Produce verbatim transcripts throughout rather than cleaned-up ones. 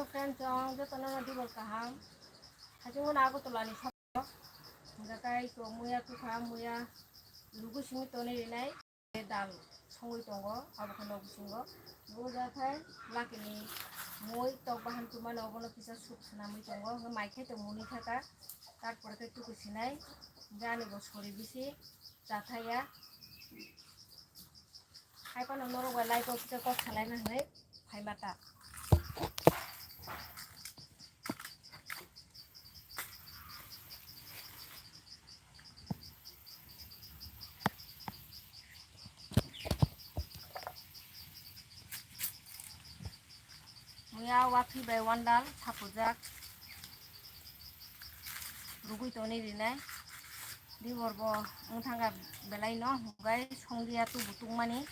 Friends, chwng jotono no dibor kaham. Hachingmano Agartala ni sabo. Hingkha kai to muya tukha muya lugu simi toni rinai. Dal songwi tongo, abo khe nok bisingo. Bo ja khai lakini mui tok bahan tumano obono kisa soup swnamwi tongo. Hingkha mai khe tong muni khaka. Tarpore khe tuku sinai. Jani bo sori bisi chathaya. Hai phano norok bai live o kisa kok salaina hinwi phaima ta. Muya wathi bai wandal sapujak. Rugui toni rinai. Dibor bo wngthangkha belai no, hwnkhe songdia tubu tungmani.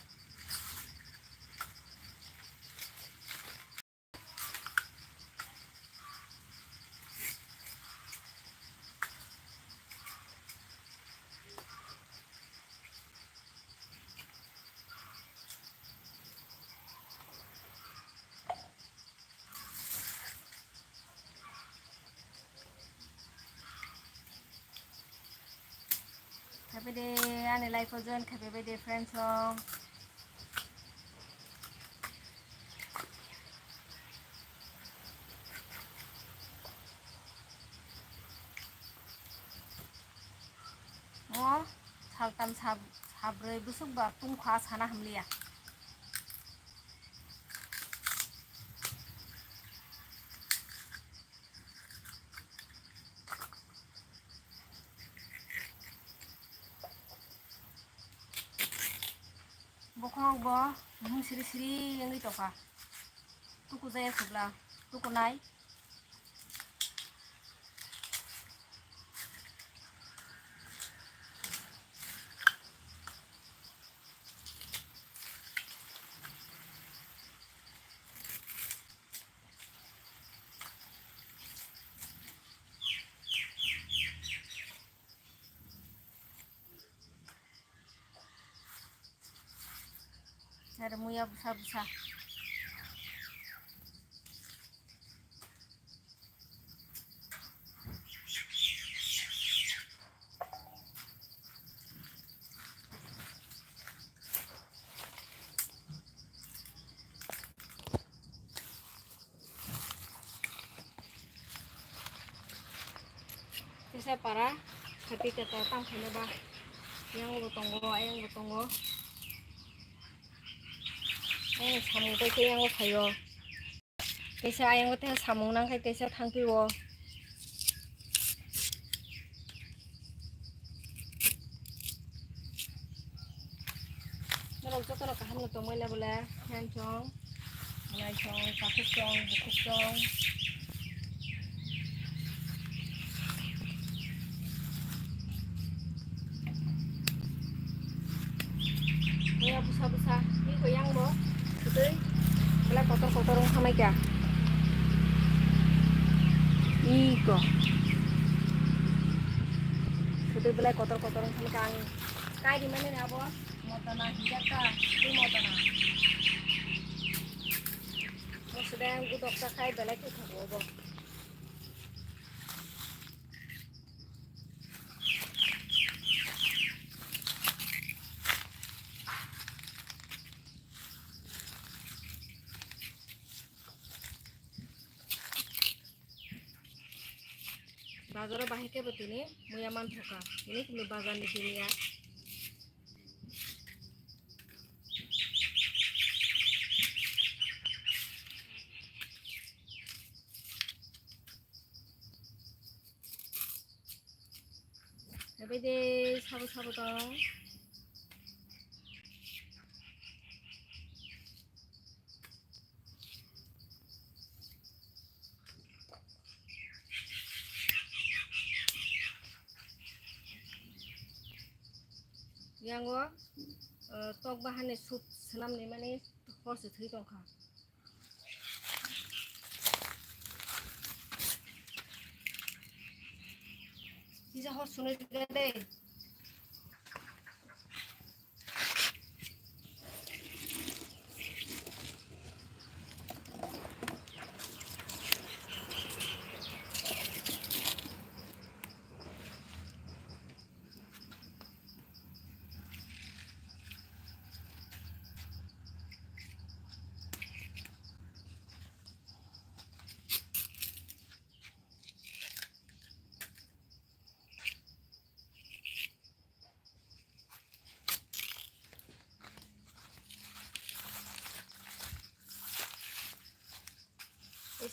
Khaipede ani live o join khaipai de friends rok. Mo saltam sab sabroi busuk ba tungkha sana hamliya. Bokhorok bo mung siri siri wngwi tongkha. Tuku jaya khobla, tuku nai. Nare muya busa busa. Teisa para khati kata tam khaina ba. Yang bo tongo, ayang bo tongo. Ayang samung pai khe yang bo phaio. Teisa ayang bo teisa samung nang khai teisa thang phio. Norok jotono kaham no tongmani le bole, phen chong, mwnai chong, takhuk chong, bukhuk chong. Maya busa busa, ni ko yang bo, kutui, bole kotor kotor wng thangnai kya. Iko. Kutui bole kotor kotor wng thangnai kya ang. Kai di mani abo. Motana hiyaka, twi motana. Mosodeng gudok ta khai belai khe thago obo. Bazaro bahai khe bo tini muya manthoka. Tini tini bazar ni tini ya. Habai de sabo sabo tong. Yango, eh, tok bahani soup swnamni mani hor se thwi tongkha. Kisa hor sunui de.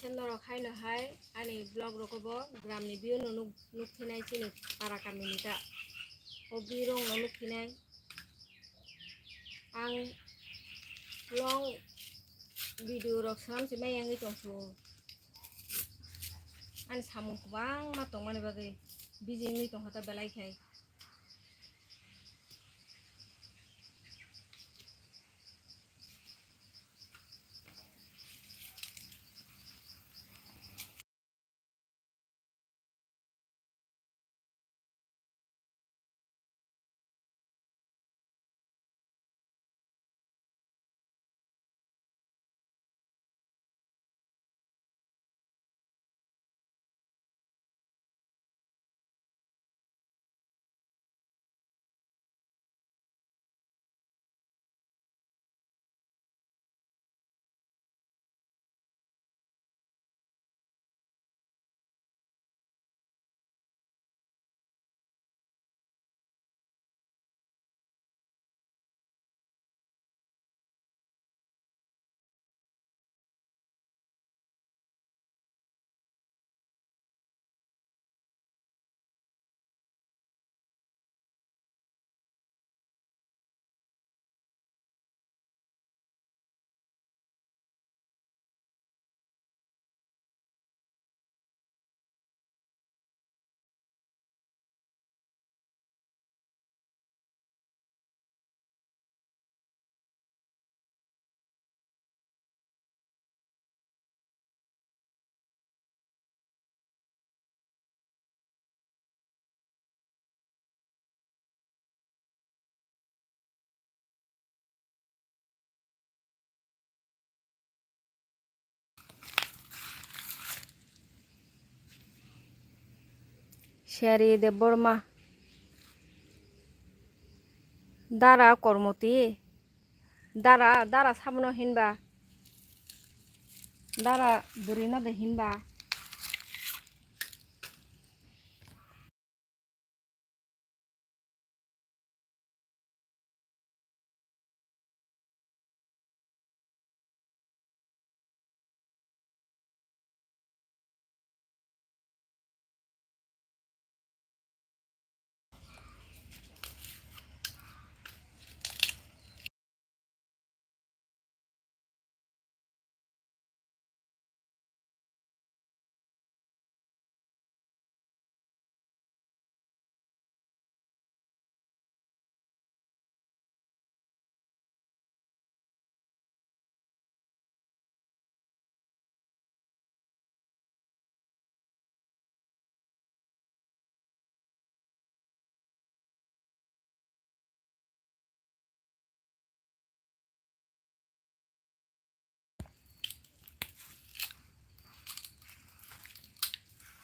Norok haino hai ani vlog rogo bo gram ni view no nuk, nuk phinai chini para kami ni ta. O view rok no nuk phinai. Ang long video rok swnam se mai yangwi tong su. Ani samung kwbangma tongmani bagwi busy wngwi tongkha ta belai khai. Seri Debbarma, Dara Kormoti, Dara, Dara sabono hinba, Dara bwrwino de hinba.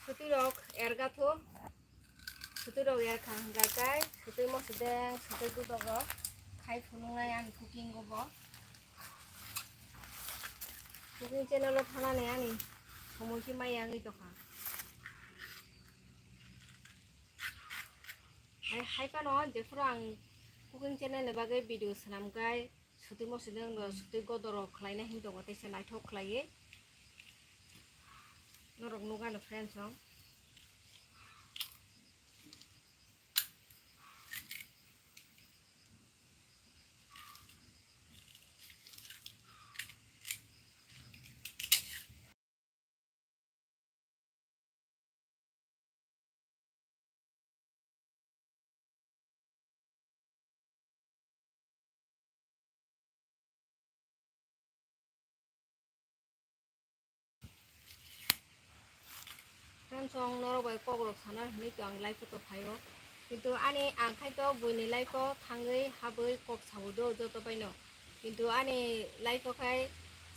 Suti rok erga tho. Suti rok erkha hingka kai, suti mosodeng, suti gudok rok khai phunuknai ani cooking o bo. Cooking channel o thanani ani somoi khe mai yangwi tongkha. Hai, hai phano jephuru ang cooking channel ni bagwi video swnam kai, suti mosodeng rok, suti godok rok khlaina hin tongo, teisa naithok khlaiwi norok nukha no friends rok. Friends, ang norok bai kok rok sana hinwi to ang live photo phaio. Kintu ani ang khai to buini live o thangwi habwi kok sao do joto bai no. Kintu ani live o khai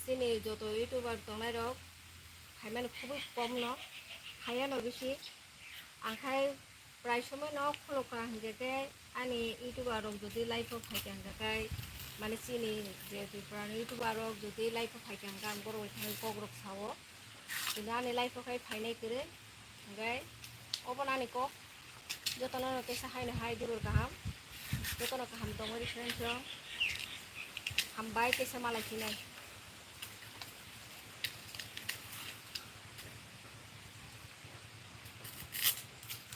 chini joto YouTuber tongnai rok phaimani khubui kom no, phaiya no bisi. Ang khai prai somoi no khulukha hingkhe khe ani YouTuber rok jodi live o phaikha hingkha khe, mane chini je Tripura ni YouTuber rok jodi live o phaikha hingkha ang borok bai thangwi kok rok sao. Kintu ani live o khai phainai kwrwi, hingkhe obo no ani kok. Jotono no teisa haino hai duror kaham, jotono kaham tongwi rw friends rok. Hambai teisa malai phinai.